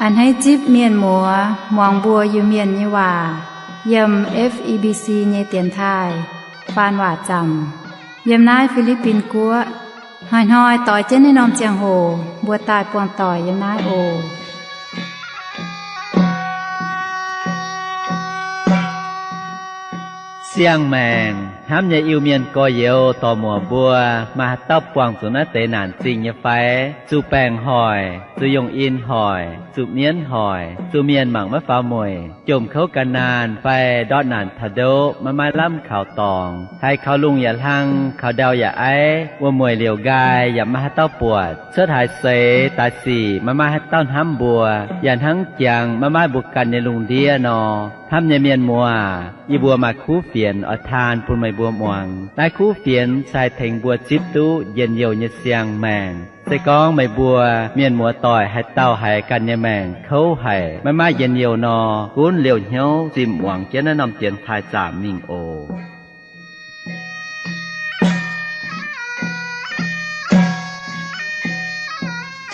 A'hneiv zipv mienh muoz muangx mbuo Iu-Mienh nyei waac yiem F E B C nyei dienx taaih faan waac zaamc yiem naaiv Fi^li^bin Guoqv. Hnoi-hnoi doix jienv naaiv norm ziangh hoc mbuo daaih buangh doic yiem naaiv oc. Siang-maengc hnamv nyei Iu-Mienh gorx-youz dorc-muoc mbuo, maaih haaix dauh buangh zuqc naaiv deix naanc zingh nyei fai? Zuqc baengc hoic, zuqc yongh in hoic, zuqc mienv hoic, zuqc mienh mangc maiv faaux mueic, jomc kouv gan naanh fai ndortv naanc taux ndoqv maiv maaih lamh kaux dorngx, haiz kaux lungh yaac hlang, kaux ndau yaac aiv, wuom-mueic liouc nqaai yaac maiv maaih haaix dauh buatc, cuotv haaix seix daaih sic maiv maaih haaix dauh hnamv mbuo, yaac hnangv jangx maiv maaih mbuo ganh nyei lungh ndiev nor. Hnamv nyei mienh muoz, yie mbuo maaih kuv fienx oix taan bun meih mbuo muangx. Naaiv kuv fienx se haih tengx mbuo zipv duqv njien-youh nyei siang-maengc. Se gorngv meih mbuo mienh muoz doic haaix dauh haiz ganh nyei maengc kouv haic, maiv maaih njien-youh nor, gunv liouh hnyouv zimh muangx jienv naaiv norm dienx taaih zaamc mingh oc.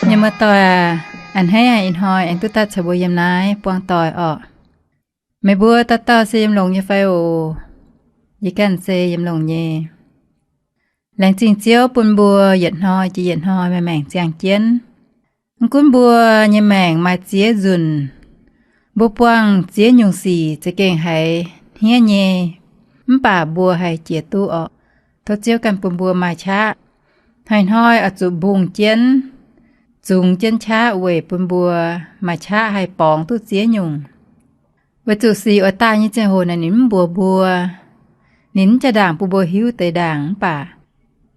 Mienh muoz doic aac, a'hneiv ih hnoi aengx duqv daaih caux mbuo yiem naaiv buangh doic orqc. Meih mbuo dauh dauh se yiem longx nyei fai oc? Yie ganh se yiem longx nyei. Laengz zingh Ziouv bun mbuo yietc hnoi jiex yietc hnoi maaih maengc ziangh jienv. Mv gunv mbuo nyei maengc maaih ziex nzunc, mbuo buangh ziex nyungc sic za'gengh haiz hniev nyei, mv baac mbuo haih jiex duqv orqc. Tov Ziouv ganh bun mbuo maaih qaqv hnoi-hnoi oix zuqc mbungh jienv, zungx jienv qaqv weic bun mbuo maaih qaqv haih borngz duqv ziex nyungc. Weic zuqc sic oix daaih nyei ziangh hoc naaic ninh mv mbuox mbuo, ninh mv jaa-ndaangc bun mbuo hiuv deix ndaangc, mv baac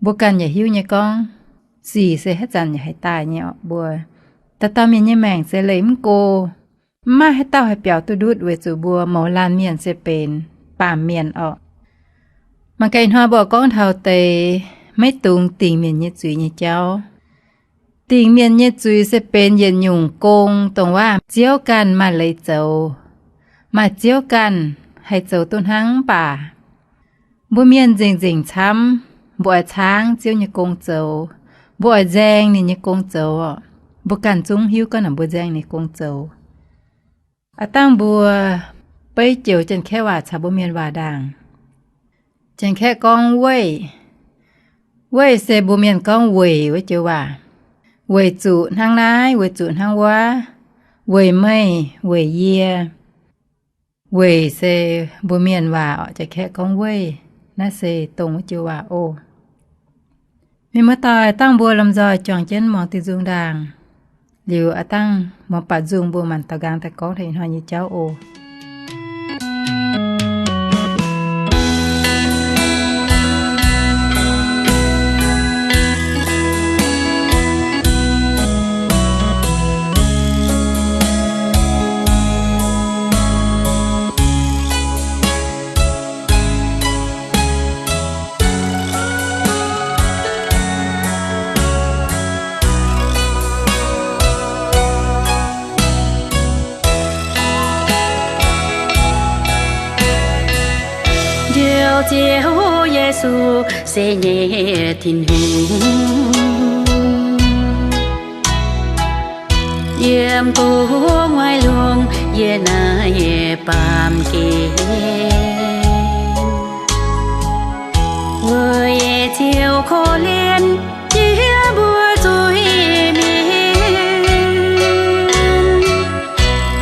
mbuo ganh yaac hiuv nyei gorngv sic se haaix zanc yaac haih daaih nyei orqc. Mbuo dauh dauh mienh nyei maengc se leih mv go, mv maaih haaix dauh haih biaux duqv ndutv weic zuqc mbuo mouz laanh mienh se benx baamh mienh orqc. Mangc gaax ih hnoi mbuo gorngv taux deix maiv dungx dingc mienh nyei zuiz nyei jauv. Dingc mienh nyei zuiz se benx yietc nyungc gong, dongh waac Ziouv ganh maaih leiz zoux, maaih Ziouv ganh haih zoux duqv hnangv. Mv baac mbuo mienh nzengc-nzengc camv, mbuo oix caangv Ziouv nyei gong zoux, mbuo oix nzaeng ninh nyei gong zoux orqc. Mbuo ganh zungv hiuv gorngv naaic mbuo nzaeng ninh gong zoux. Aav dangh mbuo beiv joux Janx-Kaeqv waac caux mbuo Mienh waac ndaangc. Janx-Kaeqv gorngv weiv. Weiv se mbuo Mienh gorngv weic wuov joux waac. Weic zuqc hnangv naaiv, weic zuqc hnangv wuov, weic meih, weic yie. Weic se mbuo Mienh waac orqc, Janx-Kaeqv gorngv weiv. Naaiv se dongh wuov joux waac oc. Mienh muoz-doic, dangh mbuo lomh nzoih juangc jienv muangx diuh nzung ndaangc. Liuz aav dangh muangx baac nzung mbuo maanc daux nqaang daaih gorngv taux ih hnoi nyei jauv oc. Njoux Ziouv Yesu se nyei Tin-Hungh. Yiem gu'nguaaic lungh yie naaiv baamh gen, weic Ziouv korv-lienh yie mbuo zuiz-mienh,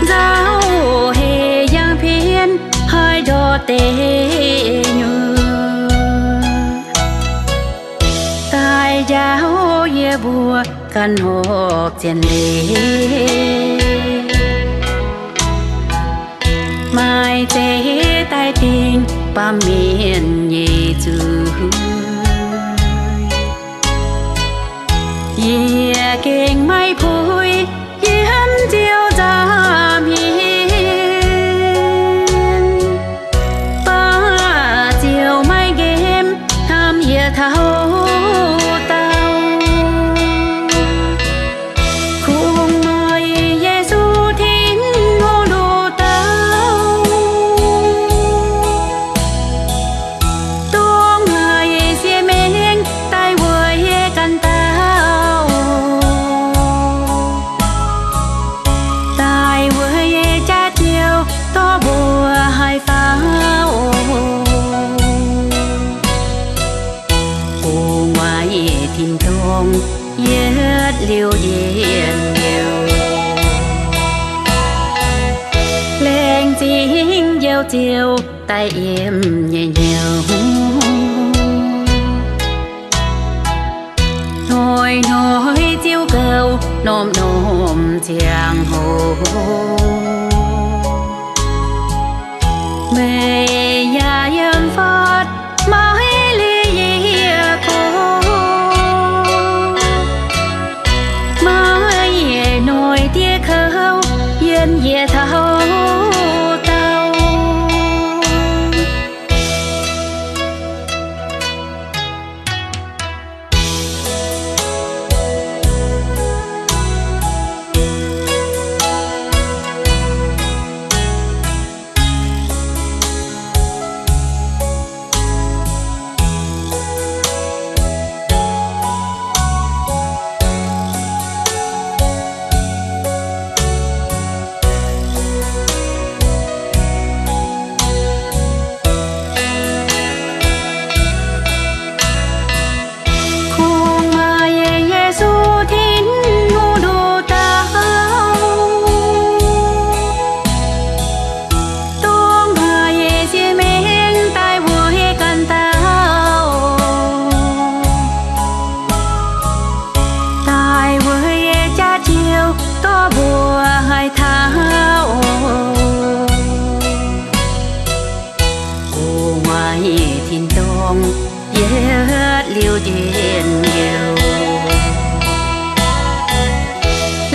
nzauh hec yangh pien haih ndortv deic nyuoqc. Daaih njaaux yie mbuo ganh horpc zien leiz, maaih zeiz daaih dingc baamh mienh nyei zuiz. Yie gengh maiv puix yiem Ziouv nza'hmien, baac Ziouv maiv nqemh hnamv yie taux daauh. Kungx maaih Yesu Tin-Hungh nduqc dauh, dongh haiz sieqv mengh daaih weic yie ganh daauh. liuz njien-youh. Laengz zingh Njoux Ziouv daaih yiem nyei hnyouv. Hnoi-hnoi ziouc gouv norm-norm ziangh hoc. Meih yaac yiem fatv maiv leih yie gorngv. Maiv yietc noic diev kouv yiem yietc taux dauh. Kungx maaih Yesu Tin-Hungh nduqc dauh, dongh maaih sieqv mengh daaih weic ganh dauh, daaih weic jaax Ziouv dorh mbuo haih taux. O, maaih tin-dorngh yietv liuz njien-youh.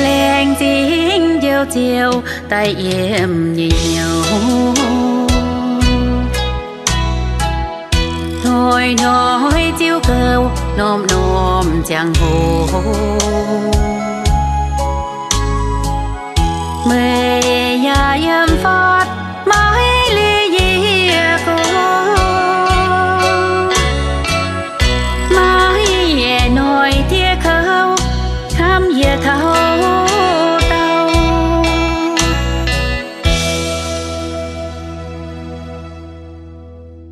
Laengz zingh Njoux Ziouv daaih yiem nyei hnyouv. Hnoi-hnoi ziouc gouv norm-norm ziangh hoc. Meih yaac yiem fatv maiv leih yie gorngv. Maiv yietc noic diev kouv hnamv yietc taux dauh.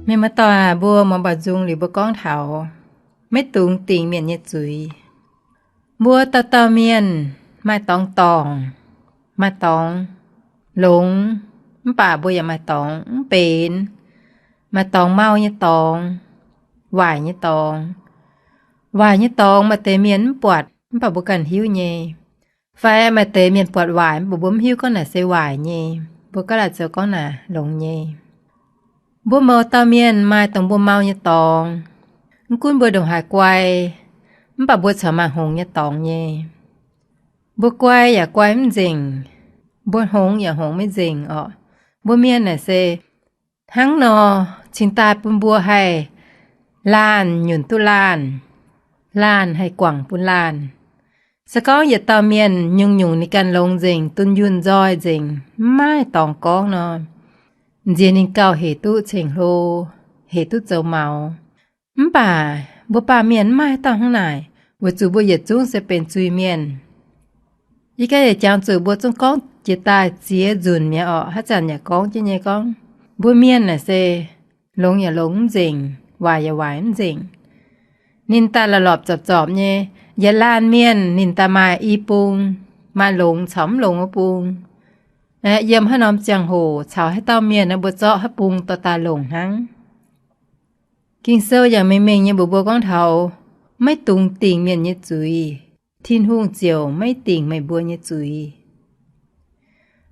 Mienh muoz-doic aac, mbuo muangx mbu'zungh liuz mbuo gorngv taux maiv dungx dingc mienh nyei zuiz. Mbuo dauh dauh mienh maaih dorngx dorngc, maaih dorngx longx, mv baac mbuo yaac maaih dorngx mv benx, maaih dorngx mau nyei dorngx, waaic nyei dorngx. Waaic nyei dorngx maaih deix mienh mv buatc mv baac mbuo ganh hiuv nyei. Fai maaih deix mienh buatc waaic mv baac mbuo mv hiuv gorngv naaic se waaic nyei, mbuo gaav laaic zoux gorngv naaic longx nyei. Mbuo mouz dauh mienh maaih dongh mbuo mau nyei dorngx. Mv gunv mbuo ndongc haaix guai, mv baac mbuo corc maaih hngongx nyei dorngx nyei. Mbuo guai yaac guai mv nzengc, mbuo hngongx yaac hngongx maiv nzengc orqc. Mbuo mienh naaic se hnangv nor, cingx daaih bun mbuo haih laanh nyunc duqv laanh, laanh haih guangc bun laanh. Se gorngv yietc dauh mienh nyungc-nyungc ninh ganh longx nzengc, dunh yunh nzoih nzengc, mv maaih dorngx gorngv nor, nziex ninh gauh hec duqv ceng-hlo, hec duqv zoux maux. Mv baac mbuo baamh mienh mv maaih haaix dauh hnangv naaic, weic zuqc mbuo yietc zungv se benx zuiz-mienh. Yie ganh yaac jangx zuqc mbuo zungv gorngv jiex daaih ziex nzunc mi'aqv orqc. Haaix zanc yaac gorngv jienv nyei gorngv, mbuo mienh naaic se longx yaac longx mv nzengc, waaic yaac waaic mv nzengc. Ninh daaih la'lorpc zorpc zorpc nyei. Yietc laanh mienh ninh daaih maaih i bung, maaih longx caux mv longx wuov bung. Aeqv, yiem haaix norm ziangh hoc caux haaix dauh mienh naaiv mbuo zorqv haaix bung dorh daaih longc hnangv. Ging-Sou yaac mengh mengh nyei mbuox mbuo gorngv taux maiv dungx dingc mienh nyei zuiz. Tin-Hungh ziouc maiv dingc meih mbuo nyei zuiz.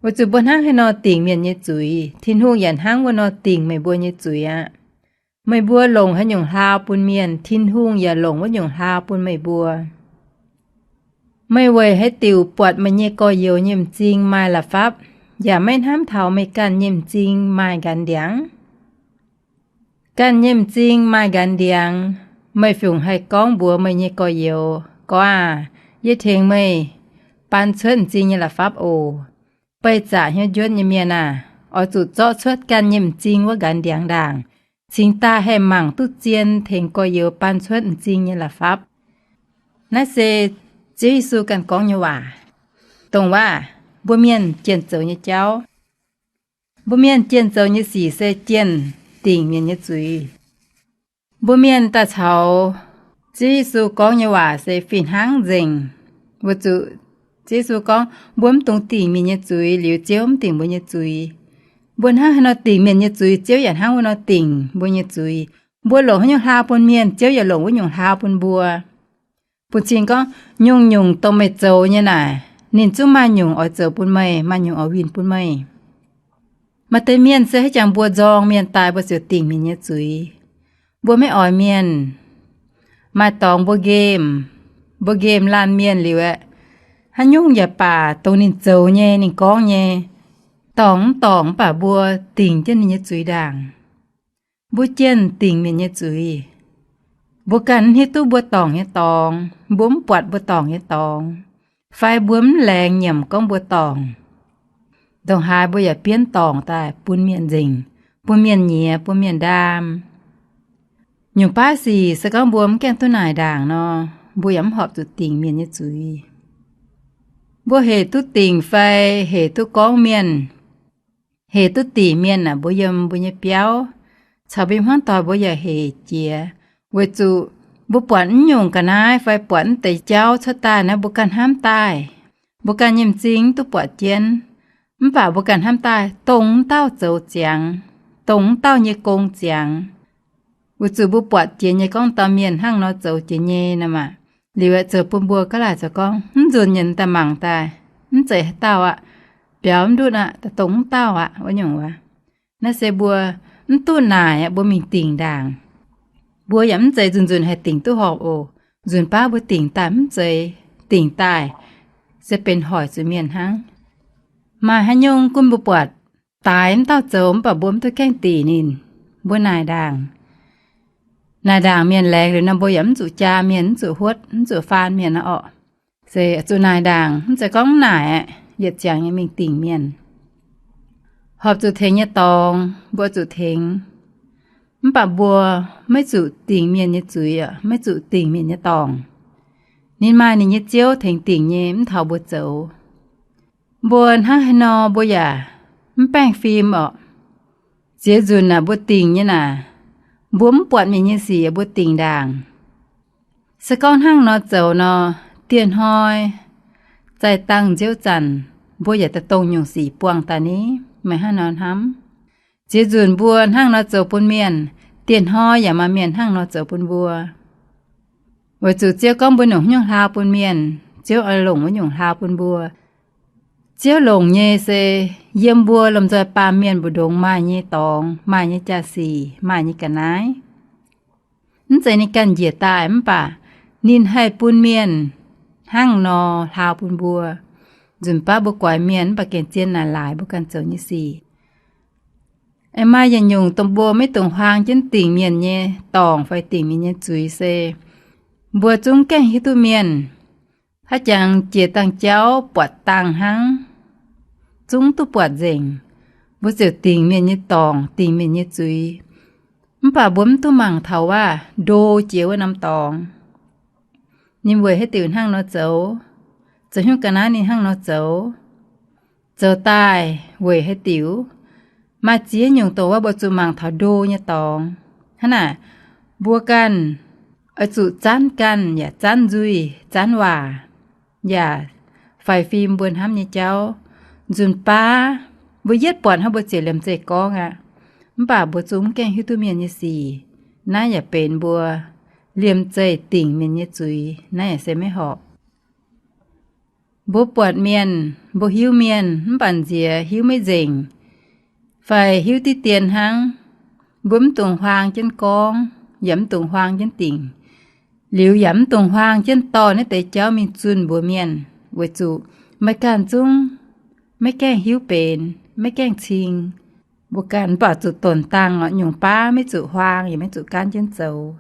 Weic zuqc mbuo hnangv haaix nor dingc mienh nyei zuiz, Tin-Hungh yaac hnangv wuov nor dingc meih mbuo nyei zuiz aqv. Meih mbuo longc haaix nyungc hlaau bun mienh, Tin-Hungh yaac longc wuov nyungc hlaau bun meih mbuo. Meih weic haaix diuc buatc meih nyei gorx-youz nyei m'zing maaih la'fapv, yaac maiv hnamv taux meih ganh nyei m'zing maaih nqanx ndiangx? Ganh nyei m'zing maaih nqanx ndiangx, meih fungc haih gorngv mbuox meih nyei gorx-youz, Gorx aah, yie tengx meih baan cuotv m'zing nyei la'fapv oc. Beih zaqc hnyouv njuotv nyei mienh aah, oix zuqc zorqv cuotv ganh nyei m'zing wuov nqanx ndiangx ndaangc, cingx daaih haih mangc duqv zien tengx gorx-youz baan cuotv m'zing nyei la'fapv. Naaiv se Ziouv Yesu ganh gorngv nyei waac, dongh waac mbuo mienh jienh zoux nyei jauv. Mbuo mienh jienh zoux nyei sic se jienh dingc mienh nyei zuiz. Mbuo mienh daaih caux Ziouv Yesu gorngv nyei waac se fih hnangv nzengc. Weic zuqc Yesu gorngv, mbuo mv dungx dingc mienh nyei zuiz liuz Ziouv mv dingc mbuo nyei zuiz. Mbuo hnangv haaix nor dingc mienh nyei zuiz, Ziouv yaac hnangv wuov nor dingc mbuo nyei zuiz. Mbuo longc haaix nyungc hlaau bun mienh, Ziouv yaac longc wuov nyungc hlaau bun mbuo. Bun cing gorngv, nyungc-nyungc dongh meih zoux nyei naaic, ninh zungv maaih nyungc oix zoux bun meih, maaih nyungc oix winh bun meih. Maaih deix mienh se haaix jangx mbuo nzorng mienh daaih, mbuo ziouc dingc mienh nyei zuiz. Mbuo maiv oix mienh. Maaih dorngx mbuo nqemh, mbuo nqemh laanh mienh liuz aeqv, haaix nyungc yaac baac dongh ninh zoux nyei, ninh gorngv nyei, dorngc mv dorngc mv baac mbuo dingc jienv ninh nyei zuiz ndaangc. Mbuo jienv dingc mienh nyei zuiz. Mbuo ganh mv hiuv duqv mbuo dorngc nyei dorngx, mbuo mv buatc mbuo dorngc nyei dorngx, fai mbuo mv laengz nyiemc gorngv mbuo dorngc. Ndongc haaix mbuo yaac bienv dorngc daaih bun mienh nzengc, bun mienh nyiex, bun mienh ndaam. Nyungc baav sic se gorngv mbuo mv gaengh duqv naaic ndaangc nor, mbuo yaac mv horpc zuqc dingc mienh nyei zuiz. Mbuo hec duqv dingc fai hec duqv gorngv mienh, hec duqv dingc mienh aeqv, mbuo yiem mbuo nyei biauv caux mbuo nyei hmuangv doic mbuo yaac hec jiex, weic zuqc mbuo buatc mv nyungc ga'naaiv fai buatc mv deix jauv cuotv daaih naaiv, mbuo ganh hnamv daaih, mbuo ganh nyei m'zing mv duqv buatc jienv, mv baac mbuo ganh hnamv daaih dongh wuov dauh zoux ziangx, dongh wuov dauh nyei gong ziangx. Weic zuqc mbuo buatc jiex nyei gorngv dauh mienh hnangv nor zoux jiex nyei nor maah, liuz aeqv, zoux bun mbuo gaav laaic zoux gorngv, mv nzunc nyienz daaih mangc daaih, mv zeiz haaix dauh aqv. Biaux mv ndutv aqv, dongh wuov dauh aqv, wuov nyungc wuov. Naaiv se mbuo mv duqv naaic aqv, mbuo mingh dingc ndaangc. Mbuo yaac mv zeiz nzunc-nzunc haih dingc duqv horpc oc. Nzunc baav mbuo dingc daaih mv zeiz, dingc daaih se benx hoic zuqc mienh hnangv. Maaih haaix nyungc gunv mbuo buatc daaix mv dauh zoux mv baac mbuo mv duqv gaengh dingc ninh, mbuo naaic ndaangc. Naaic ndaangc mienh laengz liuz nor, mbuo yaac mv zuqc jaa mienh, mv zuqc huotv, mv zuqc faan mienh aqv orqc. Se zuqc naaic ndaangc, mv zeiz gorngv mv naaic aeqv, yietc ziangx nyei mingh dingc mienh. Horpc zuqc tengx nyei dorngx, mbuo zuqc tengx. Mv baac mbuo maiv zuqc dingc mienh nyei zuiz, maiv zuqc dingc mienh nyei dorngc. Ninh maaih ninh nyei Ziouv tengx dingc nyei, mv taux mbuo zoux. Mbuo hnangv haaix nor mbuo yaac mv baengh fim orqc. Ziex nzunc naaic mbuo dingc nyei naaic, mbuo mv buatc mienh nyei sic mbuo dingc ndaangc. Se gorngv hnangv nor zoux nor, dieh hnoi zaih dangh nziouv zanc, mbuo yaac daaih dongh nyungc sic buangh daaih ni. Meih hnangv nor hnamv? Ziex nzunc mbuo hnangv nor zoux bun mienh, dieh hnoi yaac maaih mienh hnangv nor zoux bun mbuo. Weic zuqc Ziouv gorngv mbuo longc haaix nyungc hlaau bun mienh, Ziouv oix longc wuov nyungc hlaau bun mbuo. Ziouv longc nyei se yiem mbuo lomh nzoih baamh mienh mbu'ndongx maaih nyei dorngx, maaih nyei jaa-sic, maaih nyei ga'naaiv. Mv zeiz ninh ganh njiec daaih mv baac ninh haih bun mienh hnangv nor hlaau bun mbuo. Nzunc baav mbuo guaix mienh mv baac gengh zien naaic laaix mbuo ganh zoux nyei sic. Aengx maaih yietc nyungc dongh mbuo maiv dungx huaang jienv dingc mienh nyei dorngc fai dingc mienh nyei zuiz se, mbuo zungv gaengh hiuv duqv mienh. Haaix jangx jiex dangh jauv buatc dangh hnangv, zungv duqv buatc nzengc. Mbuo ziouc dingc mienh nyei dorngc, dingc mienh nyei zuiz. Mv baac mbuo mv duqv mangc taux waac ndo jiex wuov norm dorngx. Ninh weic haaix diuc hnangv nor zoux? Zoux haaix nyungc ga'naaiv ninh hnangv nor zoux? Zoux daaih weic haaix diuc? Maaih ziex nyungc dongh wuov mbuo zuqc mangc taux ndo nyei dorngx. Hnangv naaic, mbuo ganh oix zuqc zanv ganh yaac zanv nzuih, zanv waac, yaac faix fim mbuo hnamv nyei jauv. Nzunc baav mbuo yietv buatc hnangv mbuo ziouc liemh zeih gorngv aqv. Mv baac mbuo zungv mv gaengh hiuv duqv mienh nyei sic. Naaiv yaac benx mbuo liemh zeih dingc mienh nyei zuiz. Naaiv yaac se maiv horpc. Mbuo buatc mienh, mbuo hiuv mienh mv baac nziex hiuv maiv nzengc, fai hiuv diqv dien hnangv. Mbuo mv dungx huaang jienv gorngv, yaac mv dungx huaang jienv dingc. Liuz yaac mv dungx huaang jienv dorh naaiv deix jauv mingh zunh mbuox mienh, weic zuqc meih ganh zungv maiv gaengh hiuv benx, maiv gaengh cing. Mbuo ganh mv baac zuqc donc dangh oc, nyungc baav maiv zuqc huaang yaac maiv zuqc gaanv jienv zoux.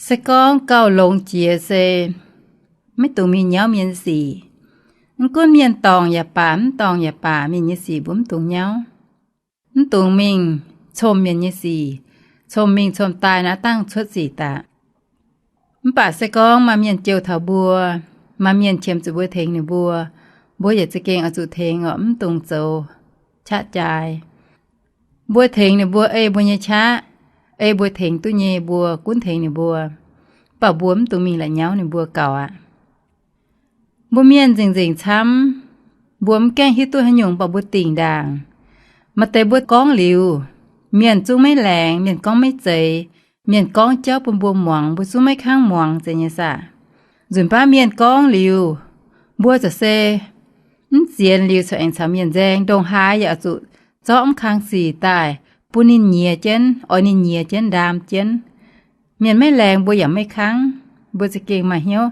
Se gorngv gauh longx jiex se maiv dungx mingh nyauv mienh nyei sic. Mv gunv mienh dorngc yaac baac, mv dorngc yaac baac, mienh nyei sic mbuo mv dungx nyauv. Mv dungx mingh comh mienh nyei sic. Comh mingh comh daaih naaiv dangh cuotv sic daaih. Mv baac se gorngv maaih mienh jouh taux mbuo, maaih mienh qiemx zuqc mbuo tengx ninh mbuo, mbuo yaac za'gengh oix zuqc tengx oc, mv dungx zoux qaqv jaaix. Mbuo tengx ninh mbuo ei mbuo nyei qaqv, ei mbuo tengx duqv nyei mbuo gunv tengx ninh mbuo. Mv baac mbuo mv dungx mingh la'nyauv ninh mbuo gaux aqv. Mbuo mienh nzengc-nzengc camv, mbuo mv gaengh hiuv duqv haaix nyungc, mv baac mbuo dingc ndaangc. Maaih deix mbuo gorngv liuz, mienh zungv maiv laengz, mienh gorngv maiv zeiz, mienh gorngv jauv bun mbuo muangx, mbuo zungv maiv kangv muangx zeiz nyei saah. Nzunc baav mienh gorngv liuz, mbuo za'gengh se mv zienx liuz corc aengx caux mienh nzaeng, ndongc haaix yaac oix zuqc zorqv mv kang sic daaih bun ninh nyiex jienv, oix ninh nyiex jienv, ndaam jienv. Mienh maiv laengz mbuo yaac maiv kangv. Mbuo za'gengh maaih hnyouv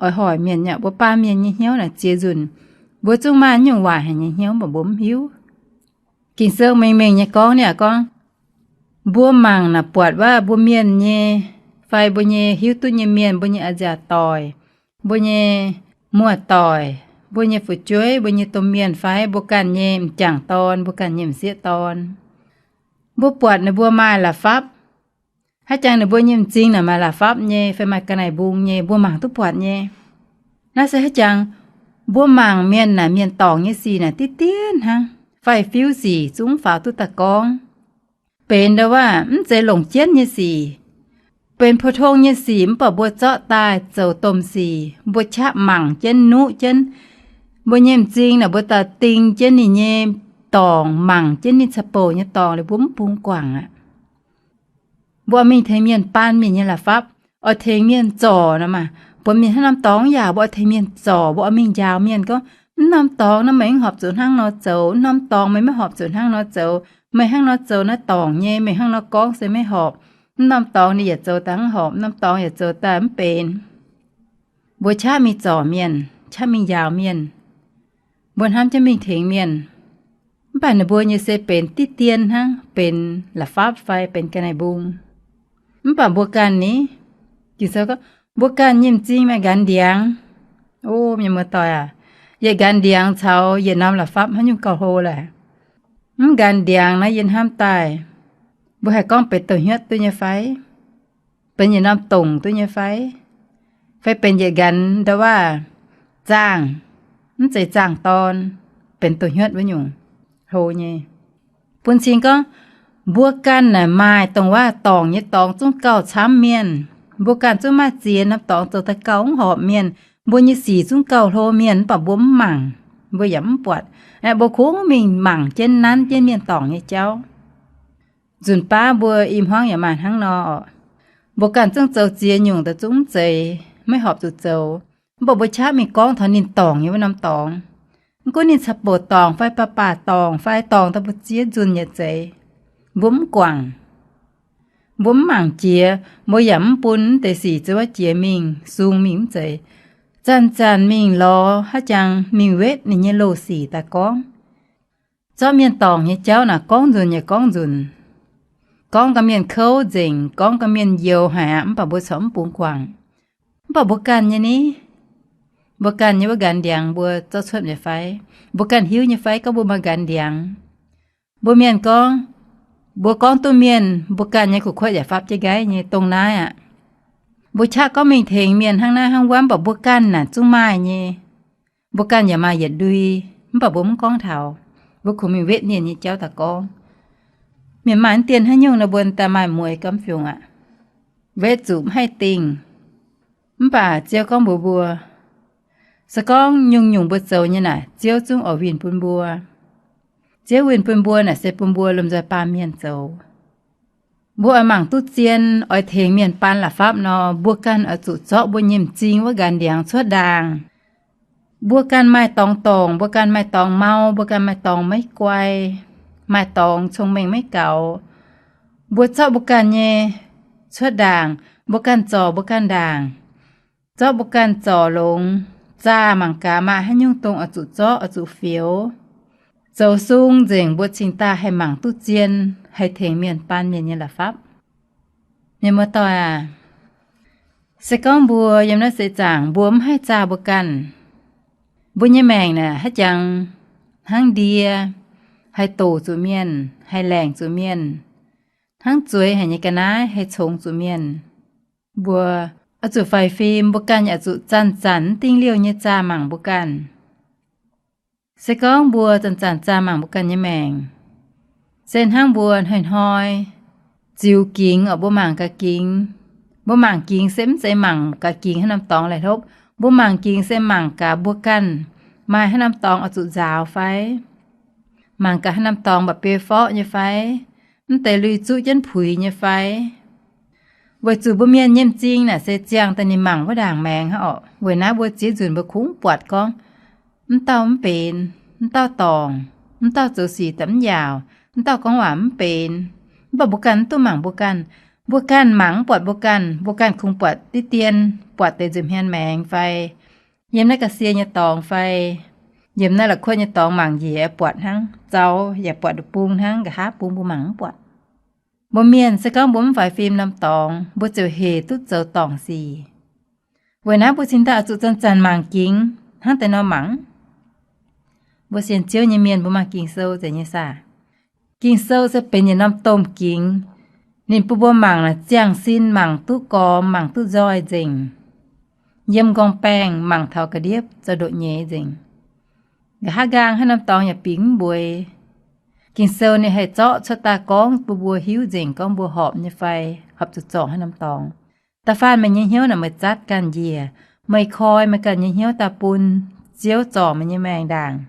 oix hoic mienh nyei. Mbuo baamh mienh nyei hnyouv naaic ziex nzunc, mbuo zungv maaih nyungc waaic haic nyei hnyouv, mv baac mbuo mv hiuv. Ging-Sou mengh mengh nyei gorngv niaa gorngv, mbuo mangc naaic buatc waac mbuo mienh nyei, fai mbuo nyei hiuv duqv nyei mienh, mbuo nyei a'nziaauc doic, mbuo nyei muoz-doic, mbuo nyei fu'jueiv, mbuo nyei domh mienh fai mbuo ganh nyei m'jangc dorn, mbuo ganh nyei m'sieqv dorn. Mbuo buatc ninh mbuo maaih la'fapv, haaix jangx ninh mbuo nyei m'zing naaic maaih la'fapv nyei fai maaih ga'naaiv mbung nyei, mbuo mangc duqv buatc nyei. Naaiv se haaix jangx, mbuo mangc mienh naaic, mienh dorngc nyei sic naaic diqv dien hnangv, fai fiuv sic zungv faaux duqv daaih gorngv. Benx ndau waac mv zeiz longc jienv nyei sic. Benx pou-tong nyei sic mv baac mbuo zorqv daaih zoux domh sic, mbuo qaqv mangc jienv nuqv jienv. Mbuo nyei m'zing naaic mbuo daaih ding jienv ninh nyei dorngc, mangc jienv ninh ca'bouc nyei dorngc liuz mbuo mv bungx guangc aqv. Mbuo oix mingh tengx mienh baan mienh nyei la'fapv, oix tengx mienh zorc nor maah. Buatc mienh hnangv norm dorngx yaac mbuo oix tengx mienh zorc, mbuo oix mingh njaaux mienh gorngv, mv norm dorngx naaiv meih mv horpc zuqc hnangv nor zoux, mv norm dorngx meih maiv horpc zuqc hnangv nor zoux, meih hnangv nor zoux naaiv dorngc nyei, meih hnangv nor gorngv se maiv horpc. Mv norm dorngx ninh yaac zoux daaih mv horpc, mv norm dorngx yaac zoux daaih mv benx. Mbuo qaqv mingh zorc mienh, qaqv mingh njaaux mienh. Mbuo hnamv jienv mingh tengx mienh. Mv baac ninh mbuo nyei se benx diqv dien hnangv, benx la'fapv fai benx ga'naaiv mbung. Mv baac mbuo ganh ni, Ging-Sou gorngv, mbuo ganh nyei m'zing maaih nqanx ndiangx. O mienh muoz-doic aac, yietc nqanx ndiangx caux yietc norm la'fapv haaix nyungc gauh hlo leh? Mv nqanx ndiangx naaiv yie hnamv daaih, mbuo haih gorngv benx douz-hnyuotv duqv nyei fai? Benx yietc norm dongc duqv nyei fai? Fai benx yietc nqanx ndau waac zaangh, mv zeiz zaangh dorn, benx douz-hnyuotv wuov nyungc, hlo nyei. Bun cing gorngv, mbuo ganh naaic maaih dongh waac dorngc nyei dorngx zungv gauh camv mienh. Mbuo ganh zungv maaih ziex norm dorngx zoux daaih gauh mv horpc mienh. Mbuo nyei sic zungv gauh hlo mienh, mv baac mbuo mv mangc, mbuo yaac mv buatc. Aeqv, mbuo kungx mingh mangc jienv nanv jienv mienh dorngc nyei jauv. Nzunc baav mbuo i hmuangv yaac maaih hnangv nor oc. Mbuo ganh zungv zoux ziex nyungc daaih zungv mv zeiz, maiv horpc zuqc zoux. Mv baac mbuo qaqv mingh gorngv taux ninh dorngc nyei wuov norm dorngx. Mv gunv ninh ca'bouc dorngc fai baac baac dorngc fai dorngc daaih mbuo ziex nzunc yaac zeiz, mbuo mv guangc. Mbuo mv mangc jiex, mbuo yaac mv bun mv deix sic zuov jiex mingh, sung mingh mv zeiz. Zanc-zanc mingh lorz haaix jangx mingh wetv ninh nyei loz-sic daaih gorngv. Zorqv mienh dorngc nyei jauv naaic gorngv nzunc yaac gorngv nzunc. Gorngv gau mienh kouv nzengc, gorngv gau mienh youx haic aqv, mv baac mbuo corc mv bungx guangc. Mv baac mbuo ganh nyei ni, mbuo ganh nyei wuov nqanx ndiangx mbuo zorqv cuotv nyei fai? Mbuo ganh hiuv nyei fai gorngv mbuo maaih nqanx ndiangx? Mbuo mienh gorngv, mbuo gorngv duqv mienh, mbuo ganh nyei kuv kuotv yaac fapv jienv nqaiv nyei dongh naaiv aqv. Mbuo qaqv gorngv mingh tengx mienh hnangv naaiv hnangv wuov, mv baac mbuo ganh naaic zungv maaih nyei. Mbuo ganh yaac maaih yietc ndui, mv baac mbuo mv gorngv taux. Mbuo kungx mingh wetv mienh nyei jauv daaih gorngv. Mienh maaih mv dien haaix nyungc nor, mbuo daaih maaih mueiz gamv fiungc aqv. Wetv zuqc mv haih dingh. Mv baac Ziouv gorngv mbuox mbuo, se gorngv nyungc-nyungc mbuo zoux nyei naaic, Ziouv zungv oix winh bun mbuo. Ziouv winh bun mbuo naaic se bun mbuo lomh nzoih baamh mienh zoux. Mbuo oix mangc duqv zien, oix tengx mienh baan la'fapv nor, mbuo ganh oix zuqc zorqv mbuo nyei m'zing wuov nqanx ndiangx cuotv ndaangc. Mbuo ganh maaih dorngx dorngc, mbuo ganh maaih dorngx mau, mbuo ganh maaih dorngx maiv guai, maaih dorngx cong-mengh maiv gaux. Mbuo zorqv mbuo ganh nyei cuotv ndaangc, mbuo ganh zorc mbuo ganh ndaangc. Zorqv mbuo ganh zorc longx, zaah mangc gaax maaih haaix nyungc dongh oix zuqc zorqv, oix zuqc fioux. Zoux sung nzengc mbuo cingx daaih haih mangc duqv zien, haih tengx mienh baan mienh nyei la'fapv. Mienh muoz-doic aac, se gorngv mbuo yiem naaiv seix zaangc mbuo mv haih zaah mbuo ganh, mbuo nyei maengc naaic haaix jangx hnangv ndie, haih doqc zuqc mienh, haih laengc zuqc mienh, hnangv zueiz haic nyei ga'naaiv haih congx zuqc mienh. Mbuo oix zuqc faix fim, mbuo ganh yaac zuqc zanc-zanc mv dingh liouh nyei zaah mangc mbuo ganh. Se gorngv mbuo zanc-zanc zaah mangc mbuo ganh nyei maengc, se hnangv mbuo hnoi-hnoi ziux gingx oc, mbuo mangc gaax gingx. Mbuo mangc gingx se mv zeiz mangc gaax gingx haaix norm dorngx laih hlopv. Mbuo mangc gingx se mangc gaax mbuo ganh maaih haaix norm dorngx oix zuqc nzaaux fai? Mangc gaax haaix norm dorngx mba'biei forqv nyei fai? Mv deix lui zuqv jienv puix nyei fai? Weic zuqc mbuo mienh nyei m'zing naaic se ziangh daaih ninh mangc wuov ndaangc maengx hnangv orqc. Weic naaiv mbuo ziex nzunc mbuo kungx buatc gorngv, mv dauh mv benx, mv dauh dorngc, mv dauh zoux sic daaih mv yaauc, mv dauh gorngv waac mv benx. Mv baac mbuo ganh mv duqv mangc mbuo ganh. Mbuo ganh mangc mv buatc mbuo ganh, mbuo ganh kungx buatc diqv dien, buatc deix nza'hmien maengx fai, yiem naaiv ga'sie nyei dorngx fai, yiem naaiv la'kuotv nyei dorngx mangc njiec buatc hnangv, zaux yaac buatc nduqc bung hnangv, nqa'haav bung mbuo mangc mv buatc. Mbuo mienh se gorngv mbuo mv faix fim norm dorngx, mbuo ziouc hec duqv zoux dorngc sic. Weic naaiv mbuo cingx daaih oix zuqc zanc-zanc mangc gingx hnangv deix nor mangc. Mbuo sienx Ziouv nyei mienh mbuo maaih Ging-Sou nzengc nyei saah? Ging-Sou se benx yietc norm domh gingx. Ninh bun mbuo mangc naaic ziangh sin mangc duqv gormx, mangc duqv nzoih nzengc. Yiem m'nqorngv baengh mangc taux ga'ndiev zoux ndoqc nyeiz nzengc. Nqa'haav nqaang haaix norm dorngx yaac bingx mv mbueiz. Ging-Sou ninh haih zorqv cuotv daaih gorngv bun mbuo hiuv nzengc gorngv mbuo horpc nyei fai, horpc zuqc zorc haaix norm dorngx. Da'faanh meih nyei hnyouv naaic meih zatv ganh njiec, meih koi meih ganh nyei hnyouv daaih bun Ziouv zorc meih nyei maengc ndaangc.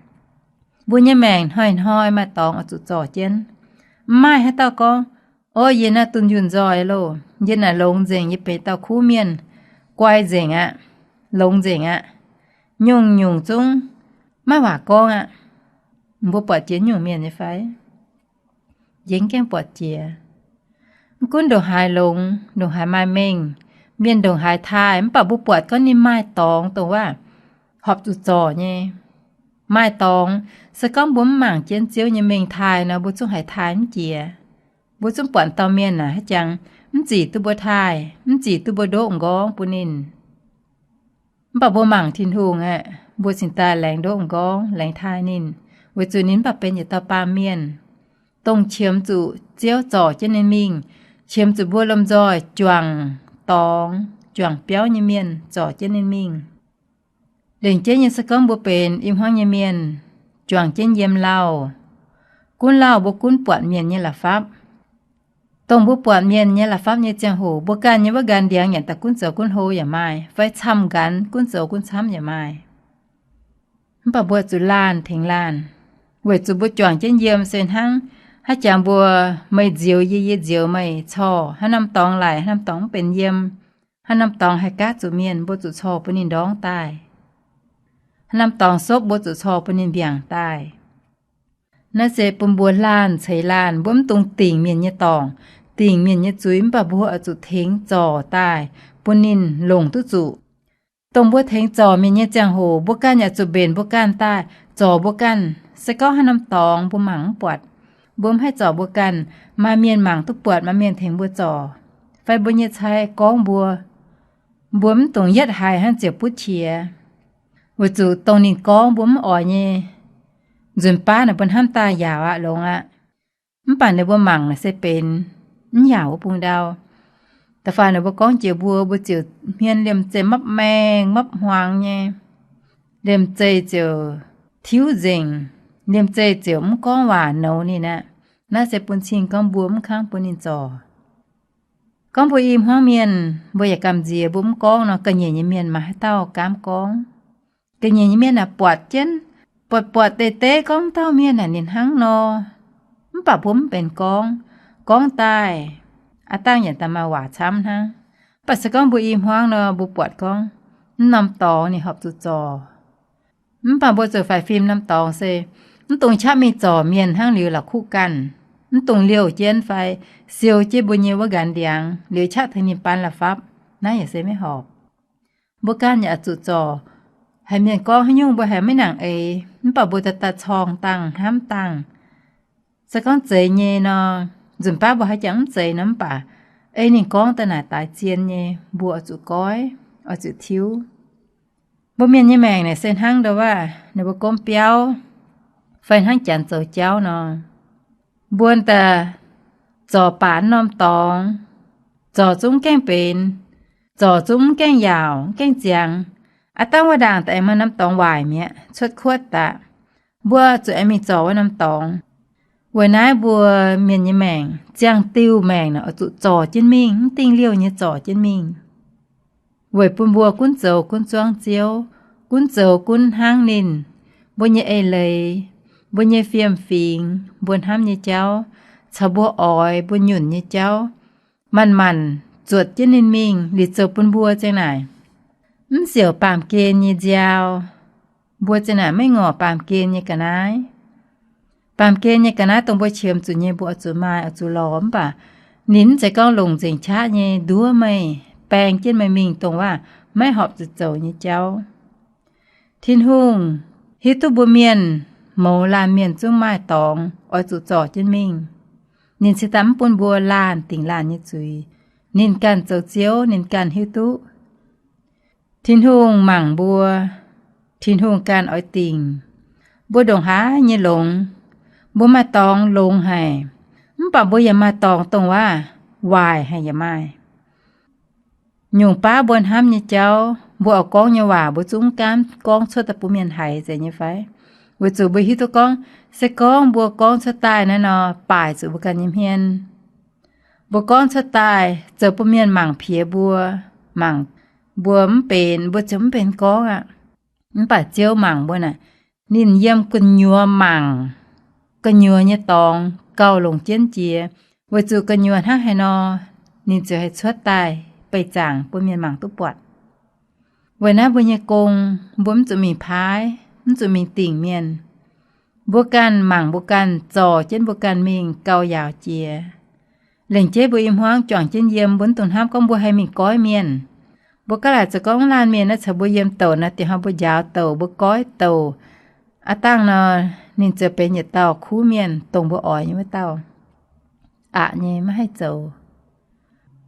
Mbuo nyei maengc hnoi-hnoi maaih dorngx oix zuqc zorc jienv. Mv maaih haaix dauh gorngv, o, yie naaiv dunh yunh nzoih loh, yie naaic longx nzengc, yie benx dauh kuv mienh, guai nzengc aqv, longx nzengc aqv, nyungc-nyungc zungv maiv waac gorngv aqv. Mbuo buatc jiex nyungc mienh nyei fai? Yie mv gaengh buatc jiex. Mv gunv ndongc haaix longx, ndongc haaix maaih mengh, mienh ndongc haaix taaih, mv baac mbuo buatc gorngv ninh maaih dorngx dongh waac horpc zuqc zorc nyei. Maaih dorngx, se gorngv mbuo mv mangc jienv Ziouv nyei mengh taaih nor, mbuo zungv haiz taaih mv jiex. Mbuo zungv buatc dauh mienh naaic haaix jangx mv zic duqv mbuo taaih, mv zic duqv mbuo ndoqv m'nqorngv bun ninh. Mv baac mbuo mangc Tin-Hungh aeqv, mbuo cingx daaih laengz ndoqv m'nqorngv, laengz taaih ninh, weic zuqc ninh mv baac benx yietc dauh baamh mienh, dongh qiemx zuqc Ziouv zorc jienv ninh mingh, qiemx zuqc mbuo lomh nzoih juangc dorngx, juangc biauv nyei mienh zorc jienv ninh mingh. Lengc jeiv nyei se gorngv mbuo benx i hmuangv nyei mienh, juangc jienv yiem lauh. Gunv lauh mbuo gunv buatc mienh nyei la'fapv. Dongh mbuo buatc mienh nyei la'fapv nyei ziangh hoc, mbuo ganh nyei wuov nqanx ndiangx nyanc daaih gunv zoux gunv hlo yaac maaih, fai camv nqanx gunv zoux gunv camv yaac maaih. Mv baac mbuo zuqc laanh tengx laanh, weic zuqc mbuo juangc jienv yiem se hnangv haaix jangx mbuo, meih nzioux yie, yie nzioux meih, corc haaix norm dorngx laic, haaix norm dorngx mv benx yiem, haaix norm dorngx haih gaatv zuqc mienh, mbuo zuqc corc bun ninh ndorngv daaih. Haaix norm dorngx sopv, mbuo zuqc corc bun ninh mbiaangc daaih. Naaiv se bun mbuo laanh ceix laanh, mbuo mv dungx dingc mienh nyei dorngc, dingc mienh nyei zuiz, mv baac mbuo oix zuqc tengx zorc daaih bun ninh longc duqv zuqc. Dongh mbuo tengx zorc mienh nyei ziangh hoc, mbuo ganh yaac zuqc mbenc mbuo ganh daaih zorc mbuo ganh. Se gorngv haaix norm dorngx mbuo mangc mv buatc, mbuo mv haih zorc mbuo ganh, maaih mienh mangc duqv buatc, maaih mienh tengx mbuo zorc, fai mbuo nyei cai gorngv mbuo, mbuo mv dungx yietv haiz hnangv ziouc butv qiex, weic zuqc dongh ninh gorngv mbuo mv oix nyei, nzunc baav naaic mbuo hnamv daaih yaauc aqv, longx aqv. Mv baac ninh mbuo mangc naaic se benx mv yaauc wuov bung ndau. Da'faanh ninh mbuo gorngv jiex mbuo, mbuo ziouc hmien liemh zeih mapv maengh mapv hmuangx nyei, liemh zeih ziouc tiuv nzengc, liemh zeih ziouc mv gorngv waac nouz ninh aqv. Naaiv se bun cing gorngv mbuo mv kangv bun ninh zorc. Gorngv mbuo i hmuangv mienh, mbuo yaac gamh nziex mbuo mv gorngv nor, ga'nyiec nyei mienh maaih haaix dauh gaamv gorngv? Ga'nyiec nyei mienh aah, buatc jienv, buatc buatc deix deix gorngv dauh mienh naaic ninh hnangv nor, mv baac mbuo mv benx gorngv. Gorngv daaih, aav dangh yaac daaih maaih waac camv hnangv. Mv baac se gorngv mbuo i hmuangv nor, mbuo buatc gorngv mv norm dorngx ninh horpc zuqc zorc. Mv baac mbuo zuqc faix fim norm dorngx se mv dungx qaqv mingh zorc mienh hnangv liuz la'kuqv ganh, mv dungx liouh jienv fai siou jienv mbuo nyei wuov nqanx ndiangx liuz qaqv tengx ninh baan la'fapv. Naaiv yaac se maiv horpc. Mbuo ganh yaac zuqc zorc. Haiz mienh gorngv haaix nyungc mbuo haiz maiv nangc eix, mv baac mbuo daaih daaih corng dangh, hnamv dangh. Se gorngv zeiz nyei nor, nzunc baav mbuo haaix jangx mv zeiz nor, mv baac ei ninh gorngv daaih naaic daaix zien nyei, mbuo oix zuqc goiv, oix zuqc tiuv. Mbuo mienh nyei maengc naaic se hnangv ndau waac ninh mbuo gomv biauv, fai hnangv janx zoux jauv nor. Mbuo daaih zorc baac norm dorngx, zorc zungv gaengh benx, zorc zungv mv gaengh yaauc, mv gaengh ziangx. Aav dangh wuov ndaangc daaih aengx maaih norm dorngx waaic mi'aqv, cuotv kuotv daaih. Mbuo zuqc aengx mingh zorc wuov norm dorngx. Weic naaiv mbuo mienh nyei maengc, ziangh diuh maengc naaic oix zuqc zorc jienv mingh, mv dingh liouh nyei zorc jienv mingh. weic bun mbuo gunv zoux gunv zuangv Ziouv, gunv zoux gunv hnangv ninh. Mbuo nyei eix leiz, mbuo nyei fiem-fingx, mbuo hnamv nyei jauv, caux mbuo oix mbuo nyunc nyei jauv, manc-manc zuotc jienv ninh mingh liuz zoux bun mbuo zengc naaic mv siouc baamh gen nyei nziaaux. Mbuo zengc naaic maiv ngorc baamh gen nyei ga'naaiv. Baamh gen nyei ga'naaiv dongh mbuo qiemx zuqc nyei mbuo oix zuqc maaih, oix zuqc lorz. Mv baac ninh mv zeiz gorngv longc nzengc qaqv nyei nduov meih, baeng jienv meih mingh dongh waac maiv horpc zuqc zoux nyei jauv. Tin-Hungh hiuv duqv mbuo mienh mouz laanh mienh zungv maaih dorngx oix zuqc zorc jienv mingh. Ninh cingx daaih mv bun mbuo laanh dingc laanh nyei zuiz. Ninh ganh zoux Ziouv, ninh ganh hiuv duqv. Tin-Hungh mangc mbuo, Tin-Hungh ganh oix dingc. Mbuo ndongc haaix nyei longx, mbuo maaih dorngx longx haic, mv baac mbuo yaac maaih dorngx dongh waac waaic haic yaac maaih. Nyungc baav mbuo hnamv nyei jauv, mbuo oix gorngv nyei waac mbuo zungv gaamv gorngv cuotv daaih bun mienh haiz zeiz nyei fai? Weic zuqc mbuo hiuv duqv gorngv, se gorngv mbuo gorngv cuotv daaih naaiv nor, baaic zuqc mbuo ganh nyei hmien. Mbuo gorngv cuotv daaih zoux bun mienh mangc piex mbuo, mangc mbuo mv benx, mbuo ziouc mv benx gorngv aqv. Mv baac Ziouv mangc mbuo naaic, ninh yiem gu'nyuoz mangc, gu'nyuoz nyei dorngx gauh longc jienv jiex, weic zuqc gu'nyuoz hnangv haaix nor, ninh ziouc haih cuotv daaih beih zaangc bun mienh mangc duqv buatc. Weic naaiv mbuo nyei gong, mbuo mv zuqc mingh paaiv, mv zuqc mingh dingc mienh. Mbuo ganh mangc mbuo ganh, zorc jienv mbuo ganh mingh gauh yaauc jiex. Lengc jeiv mbuo i hmuangv juangc jienv yiem, mbuo mv dungx hnamv gorngv mbuo haih mingh goiv mienh. Mbuo gaav laaic zoux gorngv laanh mienh naaiv caux mbuo yiem douc naaiv, dingc hnoi mbuo njaaux douc, mbuo goiv douc, aav dangh nor, ninh ziouc benx yietc dauh kuv mienh, dongh mbuo oix nyei wuov dauh. Aqc nyei, maiv haih zoux.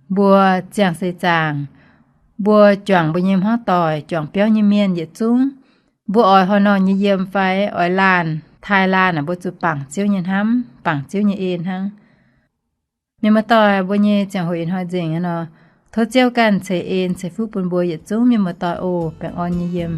Mbuo ziangh seix zaangc, mbuo juangc mbuo nyei hmuangv doic, juangc biauv nyei mienh yietc zungv, mbuo oix haaix nor nyei yiem fai oix laanh taaih laanh aah, mbuo zuqc bangc Ziouv nyei hnamv, bangc Ziouv nyei en hnangv. Mienh muoz-doic, mbuo nyei ziangh hoc ih hnoi nzengc nor, tov Ziouv ganh ceix en ceix fuqv bun mbuo yietc zungv mienh muoz-doic oc. Baengh orn nyei yiem.